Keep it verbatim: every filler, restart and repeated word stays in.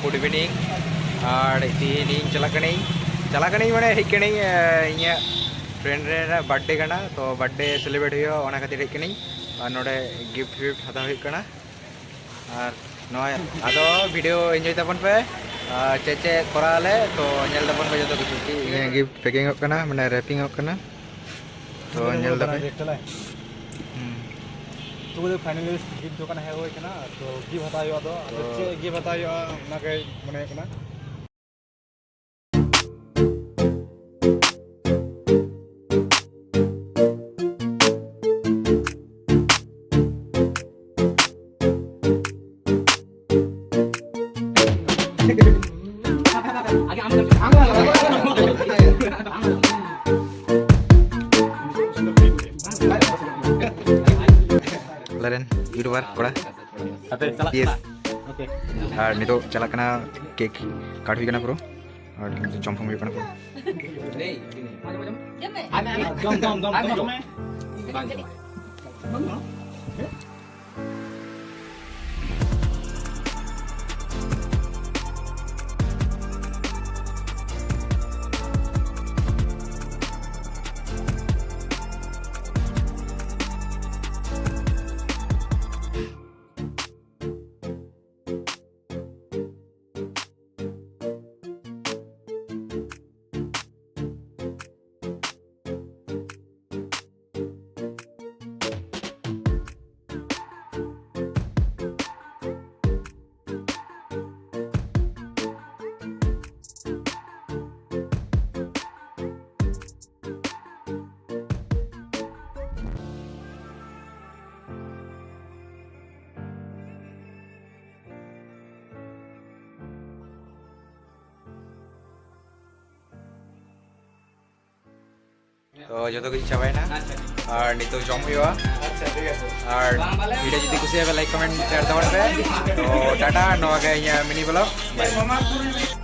Good evening. ᱟᱨ ᱛᱤᱦᱤᱧ ᱤᱧ ᱪᱟᱞᱟᱜ ᱠᱟᱹᱱᱟᱹᱧ, ᱪᱟᱞᱟᱜ ᱠᱟᱹᱱᱟᱹᱧ ᱢᱟᱱᱮ ᱦᱮᱡ ᱠᱟᱹᱱᱟᱹᱧ, ᱮ, ᱤᱧᱟᱹᱜ friend ᱨᱮᱱᱟᱜ birthday ᱠᱟᱱᱟ, ᱛᱚ birthday celebrate ᱦᱩᱭᱩᱜᱼᱟ, ᱚᱱᱟ ᱠᱷᱟᱹᱛᱤᱨ ᱦᱮᱡ ᱠᱟᱹᱱᱟᱹᱧ᱾ ᱟᱨ ᱱᱚᱰᱮ gift ᱯᱷᱤᱯᱴ ᱦᱟᱛᱟᱣ ᱦᱩᱭᱩᱜ ᱠᱟᱱᱟ᱾ ᱟᱨ ᱱᱚᱣᱟ ᱟᱫᱚ video enjoy ᱛᱟᱵᱚᱱ ᱯᱮ᱾ ᱟᱨ ᱪᱮᱫ ᱪᱮᱫ ᱠᱚᱨᱟᱣ ᱟᱞᱮ, ᱛᱚ ᱧᱮᱞ ᱛᱟᱵᱚᱱ ᱯᱮ ᱡᱚᱛᱚ ᱠᱤᱪᱷᱩ᱾ ᱤᱧᱟᱹᱜ gift packing ᱚᱜ ᱠᱟᱱᱟ, ᱢᱟᱱᱮ wrapping ᱚᱜ ᱠᱟᱱᱟ, ᱛᱚ ᱧᱮᱞ ᱫᱟᱯᱮ᱾ ᱦᱩᱸ᱾ ᱛᱚ ᱵᱚᱞᱮ finally gift ᱫᱚᱠᱟᱱ ᱦᱮᱡ ᱦᱩᱭ ᱠᱟᱱᱟ, ᱛᱚ gift ᱦᱟᱛᱟᱣ ᱦᱩᱭᱩᱜᱼᱟ᱾ ᱟᱫᱚ ᱛᱚ ᱪᱮᱫ gift ᱦᱟᱛᱟᱣ ᱦᱩᱭᱩᱜᱼᱟ, ᱚᱱᱟᱜᱮ ᱢᱚᱱᱮ ᱦᱩᱭᱩᱜ ᱠᱟᱱᱟ᱾ ᱟᱞᱮᱨᱮᱱ YouTuber ᱠᱚᱲᱟ᱾ ᱟᱯᱮ ᱪᱟᱞᱟᱜ ᱯᱤᱭᱮᱥ᱾ ᱠᱟᱱᱟ? ᱳᱠᱮ᱾ ᱟᱨ ᱱᱤᱛᱚᱜ ᱪᱟᱞᱟᱜ ᱠᱟᱱᱟ, cake cut ᱦᱩᱭ ᱠᱟᱱᱟ ᱯᱩᱨᱟᱹ᱾ ᱟᱨ ᱱᱤᱛᱚᱜ ᱡᱚᱢ ᱯᱷᱚᱢ ᱦᱩᱭᱩᱜ ᱠᱟᱱᱟ ᱯᱩᱨᱟᱹ᱾ ᱟᱢ, ᱟᱢ, ᱡᱚᱢ, ᱡᱚᱢ, ᱡᱚᱢ, ᱡᱚᱢ᱾ ᱵᱟᱝ ᱡᱚᱢᱟ᱾ ᱛᱚ ᱡᱚᱛᱚ ᱠᱤᱪᱷᱩ ᱪᱟᱵᱟᱭᱮᱱᱟ᱾ ᱟᱪᱪᱷᱟ, ᱴᱷᱤᱠ ᱜᱮᱭᱟ᱾ ᱟᱨ ᱱᱤᱛᱚᱜ ᱡᱚᱢ ᱦᱩᱭᱩᱜᱼᱟ᱾ ᱟᱪᱪᱷᱟ, ᱴᱷᱤᱠ ᱟᱪᱷᱮ᱾ ᱟᱨ ᱵᱟᱝ, ᱵᱟᱞᱮ video ᱡᱩᱫᱤ ᱠᱩᱥᱤᱭᱟᱜᱼᱟ, like, comment, share ᱛᱟᱵᱚᱱ ᱯᱮ᱾ ᱛᱚ ᱴᱟᱴᱟ, ᱱᱚᱣᱟ ᱜᱮ ᱤᱧᱟᱹᱜ mini vlog᱾ Bye᱾